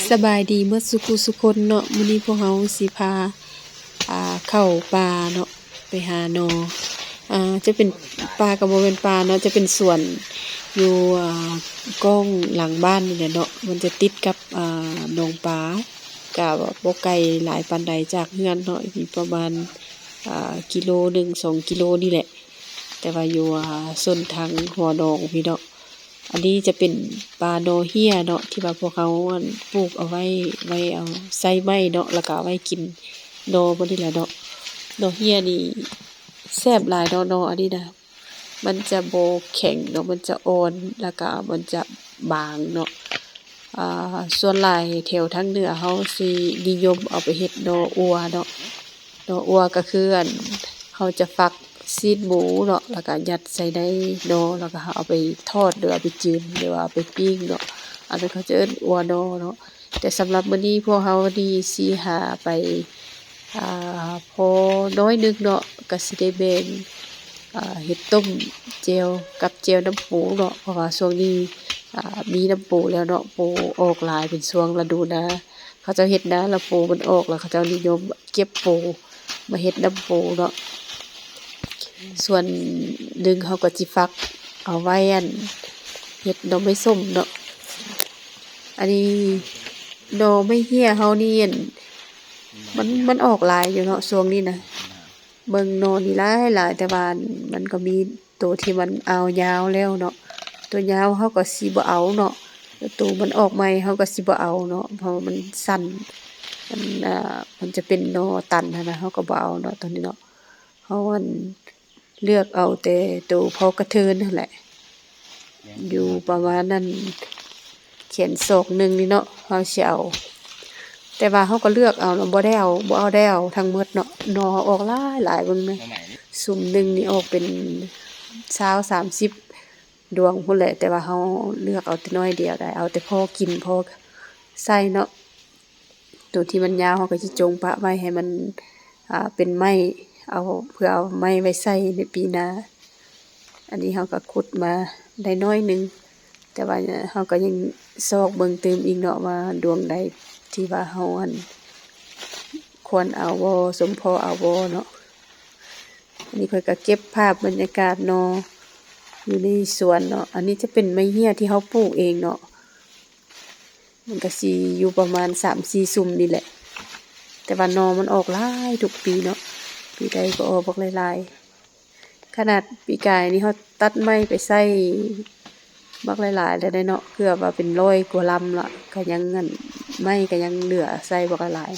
ສະບາຍດີໝົດສຸຄູ່ສຸຄົນເນາະ, ມື້ນີ້ພວກເຮົາຊິພາ ອ່າ ເຂົ້າປ່າເນາະ ໄປຫາໜໍ່. ອ່າ ຈະເປັນປ່າກໍບໍ່ແມ່ນປ່າເນາະ, ຈະເປັນສວນຢູ່ ອ່າ ກ້ອງຫຼັງບ້ານນີ້ແຫຼະເນາະ, ມັນຈະຕິດກັບ ອ່າ ໜອງປາ, ກະບໍ່ໄກຫຼາຍປານໃດຈາກເຮືອນເນາະ, ຢູ່ປະມານ ອ່າ ກິໂລໜຶ່ງ ສອງກິໂລນີ້ແຫຼະ, ແຕ່ວ່າຢູ່ ອ່າ ຊົນທາງຫົວໜອງພີ້ເນາະ. ອັນນີ້ຈະເປັນປ່າໜໍ່ເຮ້ຍເນາະ ທີ່ວ່າພວກເຮົາ ອັນ ປູກເອົາໄວ້ ໄວ້ເອົາໃສ່ໄມ້ເນາະ ແລ້ວກໍເອົາໄວ້ກິນໜໍ່ ແບບນີ້ແຫຼະເນາະ. ໜໍ່ເຮ້ຍນີ້ແຊບຫຼາຍເນາະ, ໜໍ່ອັນນີ້ນະ ມັນຈະບໍ່ແຂງເນາະ, ມັນຈະອ່ອນ ແລ້ວກໍມັນຈະບາງເນາະ. ອ່າ ສ່ວນຫຼາຍແຖວທາງເໜືອເຮົາຊິນິຍົມເອົາໄປເຮັດໜໍ່ອົ່ວເນາະ. ໜໍ່ອົ່ວກໍຄື ອັນ ເຮົາຈະຟັກຊີ້ນໝູເນາະ ແລ້ວກໍຍັດໃສ່ໃນໜໍ່ ແລ້ວກໍເຮົາເອົາໄປທອດ ຫຼືເອົາໄປຈືນ ຫຼືວ່າເອົາໄປປີ້ງເນາະ, ອັນນັ້ນເຂົາຈະເອີ້ນອົ່ວໜໍ່ເນາະ. ແຕ່ສຳລັບມື້ນີ້ພວກເຮົານີ້ຊິຫາໄປ ອ່າ ພໍໜ້ອຍໜຶ່ງເນາະ, ກໍຊິໄດ້ແບ່ງ ອ່າ ເຮັດຕົ້ມແຈ່ວກັບແຈ່ວນ້ຳປູເນາະ, ເພາະວ່າຊ່ວງນີ້ ອ່າ ມີນ້ຳປູແລ້ວເນາະ, ປູອອກຫຼາຍເປັນຊ່ວງລະດູນາ. ເຂົາເຈົ້າເຮັດນາແລ້ວປູມັນອອກ ແລ້ວເຂົາເຈົ້ານິຍົມເກັບປູມາເຮັດນ້ຳປູເນາະ. ສ່ວນໜຶ່ງເຮົາກໍຊິຟັກເອົາໄວ້ ອັນ ເຮັດໜໍ່ໄມ້ສົ້ມເນາະ. ອັນນີ້ໜໍ່ໄມ້ເຮ້ຍເຮົານີ້ ອັນ ມັນ ມັນອອກຫຼາຍຢູ່ເນາະ ຊ່ວງນີ້ນະ. ເບິ່ງໜໍ່ນີ້ຫຼາຍໆ ແຕ່ວ່າມັນກໍມີໂຕທີ່ມັນອາວຍາວແລ້ວເນາະ, ໂຕຍາວເຮົາກໍຊິບໍ່ເອົາເນາະ, ໂຕມັນອອກໃໝ່ເຮົາກໍຊິບໍ່ເອົາເນາະ ເພາະວ່າມັນສັ້ນ ມັນ ອ່າ ມັນຈະເປັນໜໍ່ຕັນຫັ້ນນະ, ເຮົາກໍບໍ່ເອົາເນາະ ໂຕນີ້ເນາະ. ເຮົາ ອັນ ເລືອກເອົາແຕ່ໂຕພໍກະເທີນຫັ້ນແຫຼະ ຢູ່ປະມານນັ້ນ ແຂນສອກໜຶ່ງນີ້ເນາະ ເຮົາຊິເອົາ, ແຕ່ວ່າເຮົາກໍເລືອກເອົາເນາະ ບໍ່ໄດ້ເອົາ ບໍ່ເອົາ ໄດ້ເອົາທັງໝົດເນາະ. ໜໍ່ອອກຫຼາຍໆ ເບິ່ງແມະ, ຊຸມໜຶ່ງນີ້ອອກເປັນຊາວສາມສິບດວງພຸ້ນແຫຼະ, ແຕ່ວ່າເຮົາເລືອກເອົາແຕ່ໜ້ອຍດຽວໄດ໋ ເອົາແຕ່ພໍກິນພໍໃຊ້ເນາະ. ໂຕທີ່ມັນຍາວເຮົາກໍຊິຈົ່ງປະໄວ້ໃຫ້ມັນ ອ່າ ເປັນໄມ້ ເອົາ ເພື່ອເອົາໄມ້ໄວ້ໃຊ້ໃນປີໜ້າ. ອັນນີ້ເຮົາກໍຂຸດມາໄດ້ໜ້ອຍໜຶ່ງ ແຕ່ວ່າເຮົາກໍຍັງຊອກເບິ່ງຕື່ມອີກເນາະ ວ່າດວງໃດທີ່ວ່າເຮົາ ອັນ ຄວນເອົາບໍ່ ສົມພໍເອົາບໍ່ເນາະ. ອັນນີ້ຂ້ອຍກໍເກັບພາບບັນຍາກາດໜໍ່ຢູ່ໃນສວນເນາະ. ອັນນີ້ຈະເປັນໄມ້ເຮ້ຍທີ່ເຮົາປູກເອງເນາະ. ມັນກະຊິຢູ່ປະມານສາມສີ່ຊຸມນີ້ແຫຼະ, ແຕ່ວ່າໜໍ່ມັນອອກຫຼາຍທຸກປີເນາະ, ປີໃດກໍອອກບັກຫຼາຍໆ. ຂະໜາດປີກາຍນີ້ເຮົາຕັດໄມ້ໄປໃສ່ບັກຫຼາຍໆແລ້ວເດ້ເນາະ, ເກືອບວ່າເປັນຮ້ອຍກວ່າລຳລະ, ກະຍັງ ອັນ ໄມ້ກະຍັງເຫຼືອໃຊ້ບັກຫຼາຍ.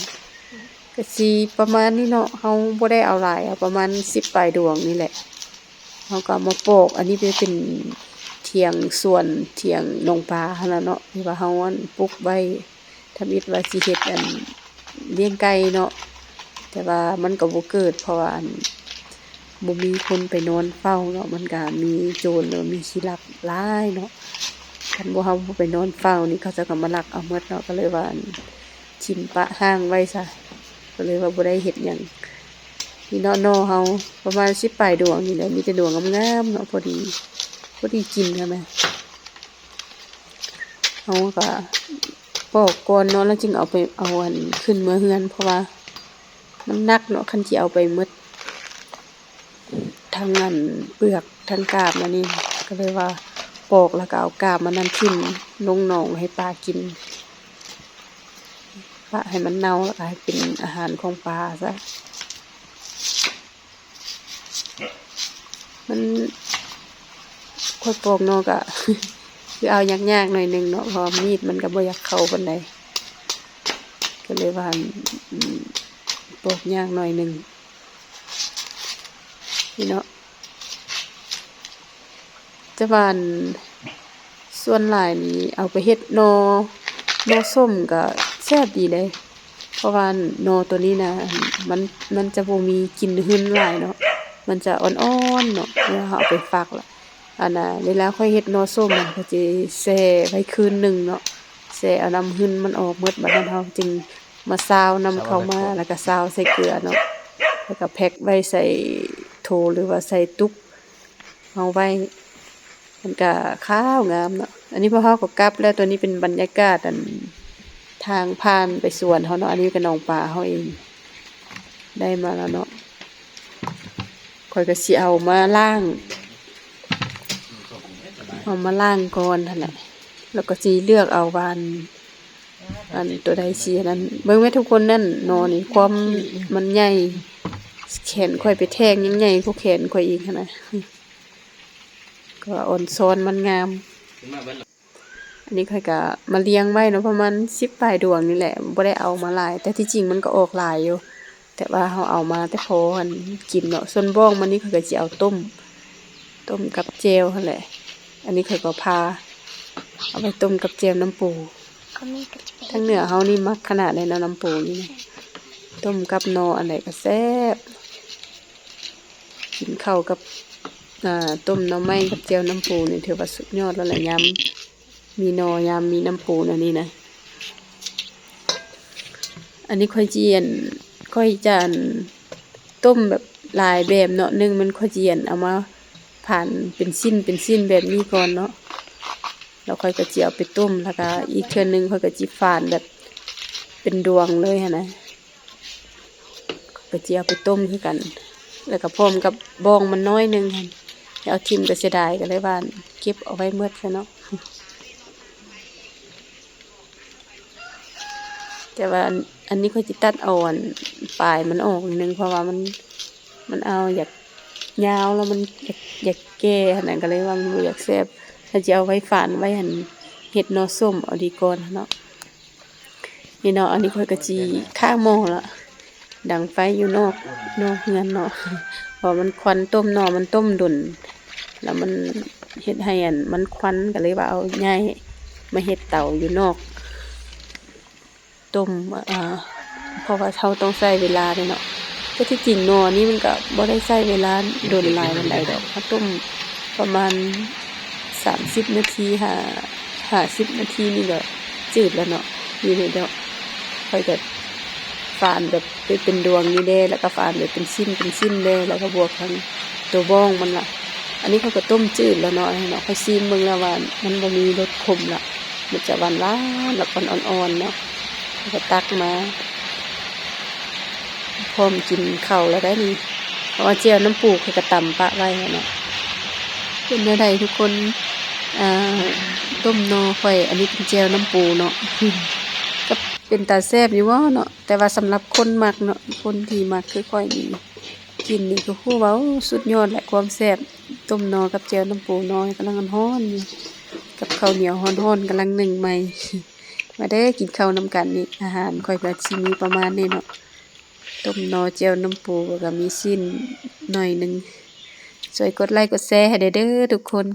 ກະຊິປະມານນີ້ເນາະ, ເຮົາບໍ່ໄດ້ເອົາຫຼາຍ, ເອົາປະມານສິບປາຍດວງນີ້ແຫຼະ. ເຮົາກໍເອົາມາປອກ, ອັນນີ້ເປັນ ເປັນຖຽງສວນ ຖຽງໜອງປາຫັ້ນລະເນາະ, ທີ່ວ່າເຮົາ ອັນ ປູກໄວ້ ທຳອິດວ່າຊິເຮັດ ອັນ ລ້ຽງໄກ່ເນາະ, ແຕ່ວ່າມັນກໍບໍ່ເກີດ ເພາະວ່າ ອັນ ບໍ່ມີຄົນໄປນອນເຝົ້າເນາະ, ມັນກໍມີໂຈນ ຫຼືມີຂີ້ລັກຫຼາຍເນາະ. ຄັນບໍ່ ເຮົາບໍ່ໄປນອນເຝົ້ານີ້ ເຂົາເຈົ້າກໍມາລັກເອົາໝົດເນາະ, ກໍເລີຍວ່າ ອັນ ຖິ້ມປະຮ້າງໄວ້ຊະ, ກໍເລີຍວ່າບໍ່ໄດ້ເຮັດຫຍັງ. ນີ້ເນາະ ໜໍ່ເຮົາປະມານສິບປາຍດວງນີ້ແຫຼະ, ມີແຕ່ດວງງາມໆເນາະ, ພໍດີ ພໍດີກິນຫັ້ນນະ. ເຮົາກໍປອກກ່ອນເນາະ ແລ້ວຈຶ່ງເອົາໄປ ເອົາ ອັນ ຂຶ້ນເມືອເຮືອນ ເພາະວ່າມັນໜັກເນາະ ຄັນຊິເອົາໄປໝົດ ທັງ ອັນ ເປືອກ ທັງກາບ ອັນນີ້ ກໍເລີຍວ່າປອກ ແລ້ວກໍເອົາກາບມັນນັ້ນຖິ້ມລົງໜອງໃຫ້ປາກິນ. ປະໃຫ້ມັນເນົ່າ ແລ້ວກໍໃຫ້ເປັນອາຫານຂອງປາຊະ. ມັນ ຂ້ອຍປອກໜໍ່ກະ ຄືເອົາຍາກໆໜ້ອຍໜຶ່ງເນາະ, ເພາະວ່າມີດມັນກະບໍ່ຢາກເຂົ້າປານໃດ, ກະເລີຍວ່າ ອືມ ປອກຍາກໜ້ອຍໜຶ່ງ ນີ້ເນາະ. ແຕ່ວ່າ ອັນ ສ່ວນຫຼາຍນີ້ເອົາໄປເຮັດໜໍ່ ໜໍ່ສົ້ມກໍແຊບດີເດ້, ເພາະວ່າໜໍ່ໂຕນີ້ນະ ມັນ ມັນຈະບໍ່ມີກິ່ນຫຶ່ນຫຼາຍເນາະ, ມັນຈະອ່ອນໆເນາະ. ເວລາເຮົາເອົາໄປຟັກລະ ອັນນະ ເວລາຂ້ອຍເຮັດໜໍ່ສົ້ມ ຂ້ອຍຈະແຊ່ໄວ້ຄືນໜຶ່ງເນາະ, ແຊ່ເອົານ້ຳຫຶ່ນມັນອອກໝົດ, ບາດນັ້ນເຮົາຈຶ່ງມາຊາວນ້ຳເຂົ້າໝາ ແລ້ວກໍຊາວໃສ່ເກືອເນາະ, ແລ້ວກໍແພັກໄວ້ໃສ່ໂຖ ຫຼືວ່າໃສ່ຕຸກ ເຮົາໄວ້ ມັນກະຂາວງາມເນາະ. ອັນນີ້ພວກເຮົາກໍກັບແລ້ວ, ຕົວນີ້ເປັນບັນຍາກາດ ອັນ ທາງຜ່ານໄປສວນເຮົາເນາະ. ອັນນີ້ກໍໜອງປາເຮົາເອງ ໄດ້ມາແລ້ວເນາະ. ຂ້ອຍກໍຊິເອົາມາລ້າງ ເອົາມາລ້າງກ່ອນຫັ້ນແຫຼະ ແລ້ວກໍຊິເລືອກເອົາວ່າ ອັນ ອັນໂຕໃດຊິອັນນັ້ນ. ເບິ່ງແມ້ທຸກຄົນ ນັ້ນໜໍ່ນີ້ ຄວາມມັນໃຫຍ່ ແຂນຂ້ອຍໄປແທງຍັງໃຫຍ່ກວ່າແຂນຂ້ອຍອີກຫັ້ນນະ ກໍອ່ອນຊ້ອນມັນງາມ. ອັນນີ້ຂ້ອຍກະມາລຽງໄວ້ເນາະ ປະມານສິບປາຍດວງນີ້ແຫຼະ ບໍ່ໄດ້ເອົາມາຫຼາຍ ແຕ່ທີ່ຈິງມັນກໍອອກຫຼາຍຢູ່ ແຕ່ວ່າເຮົາເອົາມາແຕ່ພໍຫັ້ນກິນເນາະ. ສ່ວນບ້ອງມັນນີ້ຂ້ອຍກໍຊິເອົາຕົ້ມ ຕົ້ມກັບແຈ່ວຫັ້ນແຫຼະ. ອັນນີ້ຂ້ອຍກໍພາເອົາໄປຕົ້ມກັບແຈ່ວນ້ຳປູ. ທາງເໜືອເຮົານີ້ມັກຂະໜາດໃດເນາະ ນ້ຳປູນີ້ນະ ຕົ້ມກັບໜໍ່ອັນໃດກໍແຊບ. ກິນເຂົ້າກັບ ອ່າ ຕົ້ມໜໍ່ໄມ້ກັບແຈ່ວນ້ຳປູນີ້ ຖືວ່າສຸດຍອດແລ້ວແຫຼະ ຍາມມີໜໍ່ ຍາມມີນ້ຳປູແນວນີ້ນະ. ອັນນີ້ຂ້ອຍຈະ ອັນ ຂ້ອຍຈະ ອັນ ຕົ້ມແບບຫຼາຍແບບເນາະ. ໜຶ່ງແມ່ນຂ້ອຍຈະ ອັນ ເອົາມາຝານເປັນຊິ້ນເປັນຊິ້ນແບບນີ້ກ່ອນເນາະ ແລ້ວຂ້ອຍກໍຈະເອົາໄປຕົ້ມ ແລ້ວກໍອີກເທື່ອໜຶ່ງຂ້ອຍກໍຈະຝານແບບເປັນດວງເລີຍຫັ້ນນະ. ກໍຈະເອົາໄປຕົ້ມຄືກັນ ແລ້ວກໍພ້ອມກັບບ້ອງມັນໜ້ອຍໜຶ່ງຫັ້ນ ເອົາຖິ້ມກໍເສຍດາຍ ກໍເລີຍວ່າເກັບເອົາໄວ້ໝົດຊະເນາະ. ແຕ່ວ່າອັນ ອັນນີ້ຂ້ອຍຊິຕັດເອົາ ອັນ ປາຍມັນອອກໜ້ອຍໜຶ່ງ ເພາະວ່າມັນ ມັນເອົາຢາກຍາວ ແລ້ວມັນຢາກ ຢາກແກ່ຫັ້ນນະ ກໍເລີຍວ່າມັນບໍ່ຢາກແຊບ. ຖ້າຈະເອົາໄວ້ຝານໄວ້ ອັນ ເຮັດໜໍ່ສົ້ມເອົາດີກ່ອນເນາະ. ນີ້ເນາະ ອັນນີ້ຂ້ອຍກໍຊິຄ້າງໝໍ້ລະ ດັງໄຟຢູ່ນອກ ນອກເຮືອນເນາະ ເພາະມັນຄວັນ ຕົ້ມໜໍ່ມັນຕົ້ມດົນ ແລ້ວມັນເຮັດໃຫ້ ອັນ ມັນຄວັນ ກໍເລີຍວ່າເອົາຍ້າຍມາເຮັດເຕົາຢູ່ນອກຕົ້ມ ອ່າ ເພາະວ່າເຮົາຕ້ອງໃຊ້ເວລາເດ້ເນາະ. ແຕ່ທີ່ຈິງໜໍ່ນີ້ມັນກໍບໍ່ໄດ້ໃຊ້ເວລາດົນຫຼາຍປານໃດດອກ ເຮົາຕົ້ມປະມານສາມສິບນາທີ ຫ້າ ຫ້າສິບນາທີນີ້ກໍຈືດແລ້ວເນາະ. ນີ້ເດ້ເນາະ ຂ້ອຍກໍຝານແບບເປັນ ເປັນດວງນີ້ແດ່ ແລ້ວກໍຝານແບບເປັນຊິ້ນເປັນຊິ້ນແດ່ ແລ້ວກໍບວກທັງຕົວບ້ອງມັນລະ. ອັນນີ້ຂ້ອຍກໍຕົ້ມຈືດແລ້ວເນາະ ອັນນີ້ເນາະ ຂ້ອຍຊີມເບິ່ງແລ້ວວ່າມັນບໍ່ມີລົດຂົມລະ ມັນຈະຫວານໆ ແລ້ວກໍອ່ອນໆເນາະ. ແລ້ວກໍຕັກມາ ພ້ອມກິນເຂົ້າແລ້ວໄດ໋ນີ້ ເພາະວ່າແຈ່ວນ້ຳປູຂ້ອຍກໍຕຳປະໄວ້ຫັ້ນນະ. ເປັນແນວໃດທຸກຄົນ ອ່າ ຕົ້ມໜໍ່ຂ້ອຍ ອັນນີ້ເປັນແຈ່ວນ້ຳປູເນາະ ກໍເປັນຕາແຊບຢູ່ບໍ່ເນາະ? ແຕ່ວ່າສຳລັບຄົນມັກເນາະ ຄົນທີ່ມັກຄືຂ້ອຍນີ້ ກິນນີ້ກໍຄືວ່າ ໂອ້ ສຸດຍອດແຫຼະ ຄວາມແຊບ. ຕົ້ມໜໍ່ກັບແຈ່ວນ້ຳປູ ໜໍ່ກຳລັງຮ້ອນໆຢູ່ ກັບເຂົ້າໜຽວຮ້ອນໆກຳລັງໜຶ້ງໃໝ່. ມາເດີ້ ກິນເຂົ້ານຳກັນ. ນີ້ອາຫານຂ້ອຍກໍຊິມີປະມານນີ້ເນາະ ຕົ້ມໜໍ່ແຈ່ວນ້ຳປູ ແລ້ວກໍມີຊີ້ນໜ້ອຍໜຶ່ງ. ຊ່ວຍກົດໄລກົດແຊໃຫ້ແດ່ເດີ້ທຸກຄົນ.